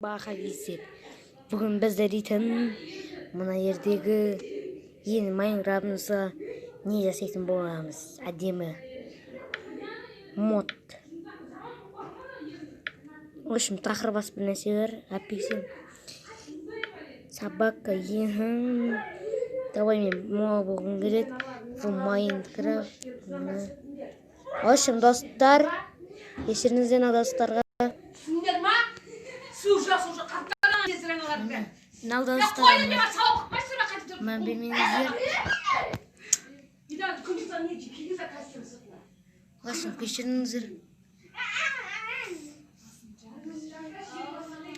Баха KZ. Бүгін біздер дейтін мына жердегі ең Майнкрафтымызға не жасайтын боламыз? Әдемі мод. В общем, тақырбас бір нәрсе бар. Әппесем. Собака ехін. Давай, мен моа болғым келеді. В Майнкрафт. В общем, достар, кешіріңіздер достарға. Түсіндіңдер ма? Су жас уже қаптаған тезірек. Мынау Я достар, қойдым, мен сауап қылмайсың ба қайтып тұрып? Мән бермеңіздер. В общем, кешіріңіздер.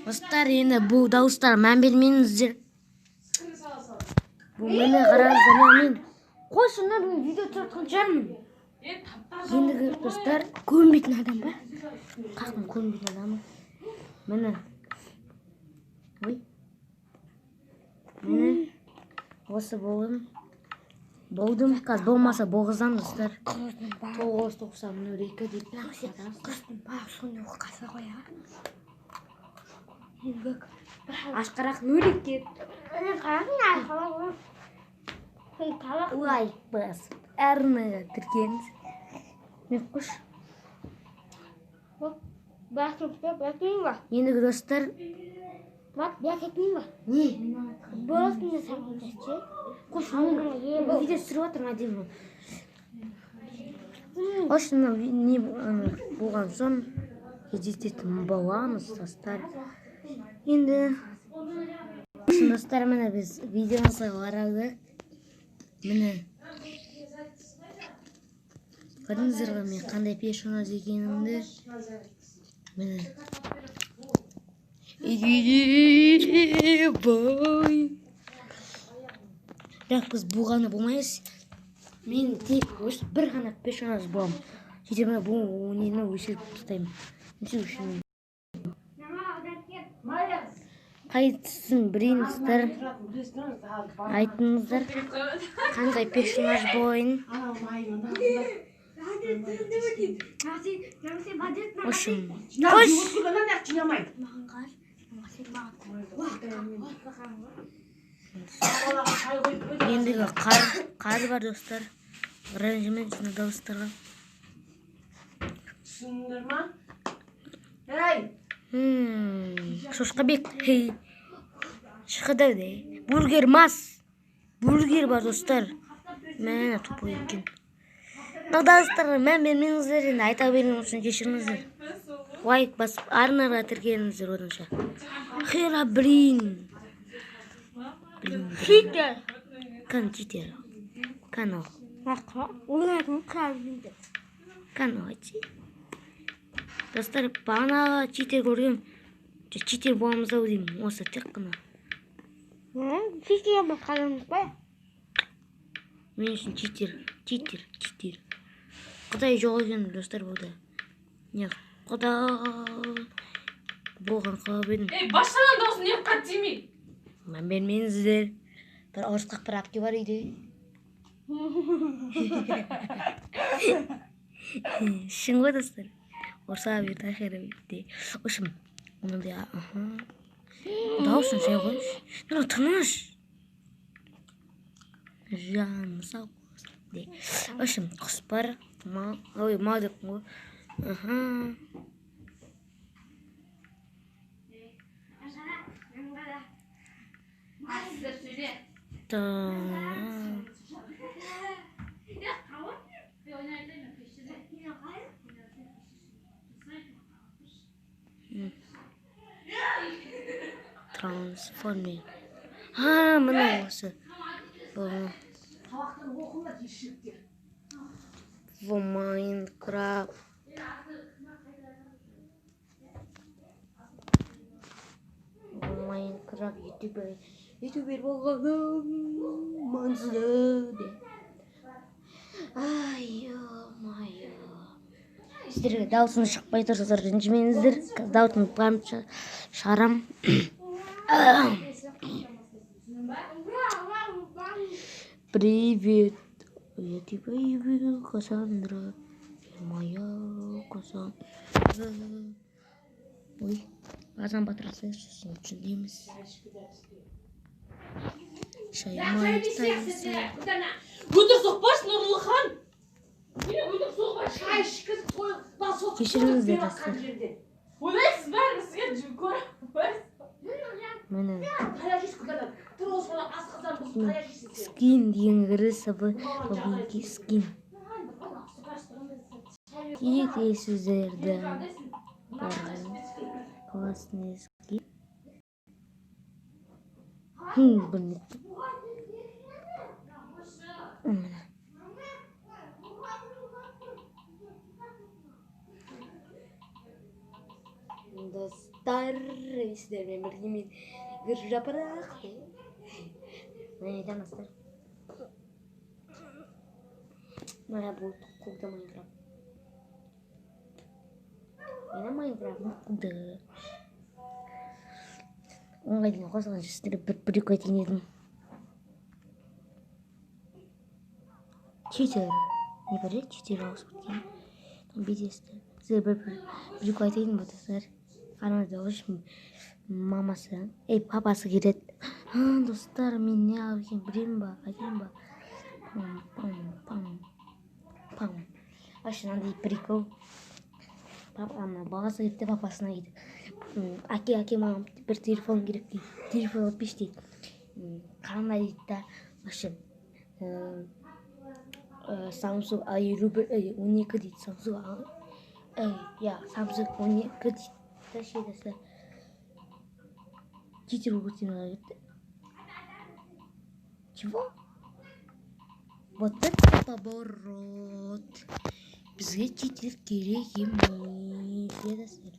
Достар, енді бұл дауыстарға мән бермеңіздер. Бұл мені қараңыздар, мен қойшы, мына мен видео түсіріп жатқан шығармын. Ендігі достар, көрінбейтін адам ба? Қақтың көрінбейтін адамы. Міне. Ой. Міне. Осы болдым. Болдым. Қазір болмаса болғызамын, достар. 990 02 деп. Қыздың бағы қаса ғой, а? Ашқарақ 02. Лайк басып, арнаға тіркеліңіз. Мен қош. Ендігі достар, не? Қош, мен видео түсіріп жатырмын әдемі. В общем, не болған соң кездесетін боламыз, достар. Енді достар, міне біз видеомызға қарадық. Міне. Көрдіңіздер ғой мен қандай персонаж екенімді. Міне. Бой. Бірақ біз бұғаны болмаймыз. Мен тек осы бір ғана персонаж боламын. Сөйтіп мына бұл нені өшіріп тастаймын. Несі өшірмеймін. Қайсысын білейін, достар? Айтыңыздар. Қандай персонаж болайын? В общем, қош. Ендігі қар бар, достар. Ренжімеңіз мына дауыстарға. Түсіндіңдер ма? Ей! Шошқабек. Хей. Шықады де. Бургер мас. Бургер бар, достар. Мә, тупой екен. Мына дауыстарға мән бермеңіздер, енді айта берген үшін кешіріңіздер. Лайк басып, арнаға тіркеліңіздер оданша. Херобрин. Блин. Читер. Кан читер. Канал. Канал айтшы. Достар, бағанағы читер көргем. Читер боламыз ау деймін. Осы тек қана. Мен үшін читер, читер, читер. Құдай жоқ екен, достар, бұлда. Не, құдай болған қалап едім. Ей, басшаның дауысы не қатты тимей? Мән бермеңіздер. Бір ұрысқақ бір әпке бар үйде. Шын ғой, достар. Ұрса берді ақыры бетте. В общем, мынандай, аха. Дауысын жай қойшы. Мынау тыныш. Жаным сау болсын де. В общем, құс бар. Ма, ой, ма деппін ғой. Аха. Так. Трансформер. А, міне осы. Бұл. В Майнкрафт. В Майнкрафт ютубер. Ютубер болғаным маңызды де. Ай, ё-моё. Сіздерге дауысым шықпай тұрса ренжімеңіздер. Қазір дауысымды барынша шығарам. Привет. Я тебя люблю, Кассандра. Моя Кассандра. Ой. Қазан батырсақ, сосын жөндейміз. Шай май сай сай. Өтірік соқпашы, Нұрлыхан. Мені өтірік соқпа, шай ішкізіп қой, бас соғып Кешіріңіздер, қойып достар. жатқан жерде. Ойлайсыз бәрі сізге көре. Міне. Таяқ жейсіз, Күлдана. Тұр осыған, асқазан бұзып таяқ жейсің сен. Скин деген кірісі новенький скин. Кездесіздерді. Классный скин. Білмеппін. Міне. Достар, сіздермен бірге мен Гүлжапырақ. Міне айтамын, достар. Міне бұл қуды Майнкрафт. Мені Майнкрафт қуды. Оңға дейін қосылған сіздерге бір прикол айтайын дедім. Читер. Не бар еді? Читер ауысып кеткен. Там BTS-ті. Сіздерге бір прикол айтайын ба, достар? Қараңыздар, в общем, мамасы, ей, папасы келеді. А, достар, мен не алып екенін білемін ба? Айтайын ба? Пам, пам, пам, пам. Вообще, мынандай прикол. Папа, ана, баласы келді де папасына дейді. Әке, әке, маған бір телефон керек дейді. Телефон алып берші дейді. Қандай дейді да, вообще, Samsung A 51, ей, 12 дейді. Samsung A, ей, я, Samsung 12 дейді. Да, ше, достар. Читер болып кеткен кетті. Чего? Вот это поворот. Бізге читер керек емес, иә, достар.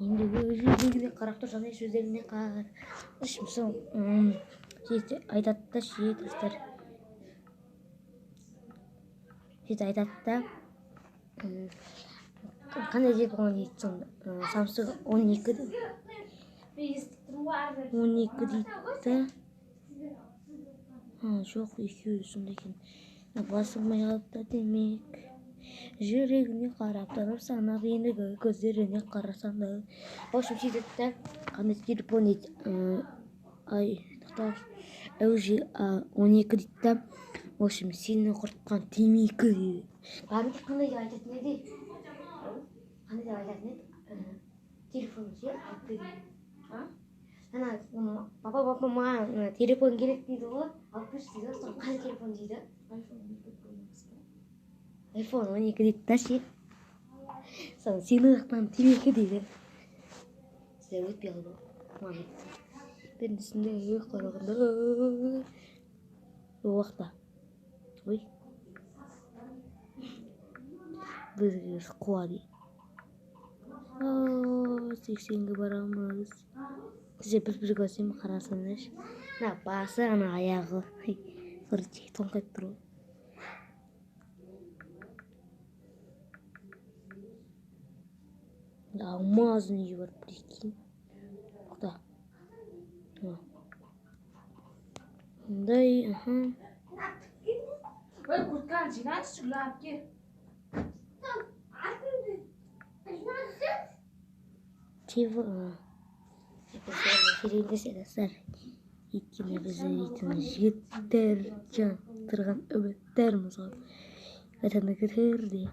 Енді өздеріне қарап тұр, және сөздеріне қарап. В общем, сол, сөйтіп айтады да, ше, достар. Сөйтіп айтады да, қандай телефон дейді сонда? Samsung 12 дейді. 12 дейді да. А, жоқ, екеуі сонда екен. Басылмай қалыпты демек. Жүрегіне қарап тұрып санап, ендігі көздеріне қарасам да. В общем, сөйтеді да, қандай телефон дейді? Ай, тоқтаңыз. LG A 12 дейді да. В общем, сені құртқан темекі дейді. Кәдімгі қандай деп айтатын еді? Қандай деп айтатын еді? Телефон ше, алып бер дейді. А? Ана, папа, папа, маған, телефон керек дейді ғой. Алып берші дейді ғой. Соны қандай телефон дейді? iPhone 12 дейді да ше. Соны сені құртқан темекі дейді. Сіздер өтпей қалды ғой. Маған өтті. Біріншісінде қарағанда уақытта. Ой. Бізге қуа дейді. О, 80-ге барамыз. Сіздер бір бір көрсем қарасаңдаршы. Мына басы, ана аяғы. Ай, бір тоңқайып тұр ғой. Алмазын үйге барып прикинь. Тоқта. Мындай, аха. Ой, куртканы жинаңызшы, Гүл әпке. Чего? Керек емес, достар. Өйткені біз дейтін жігіттер жан тұрған үміттерміз ғой. Ватанды де.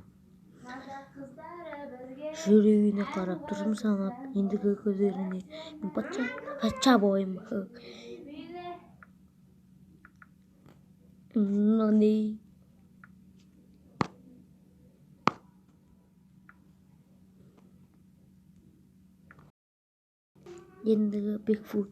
Жүрегіне қарап тұрмын санап, ендігі көздеріне мен патша, патша бойым. Мынандай. Ендігі Бигфут.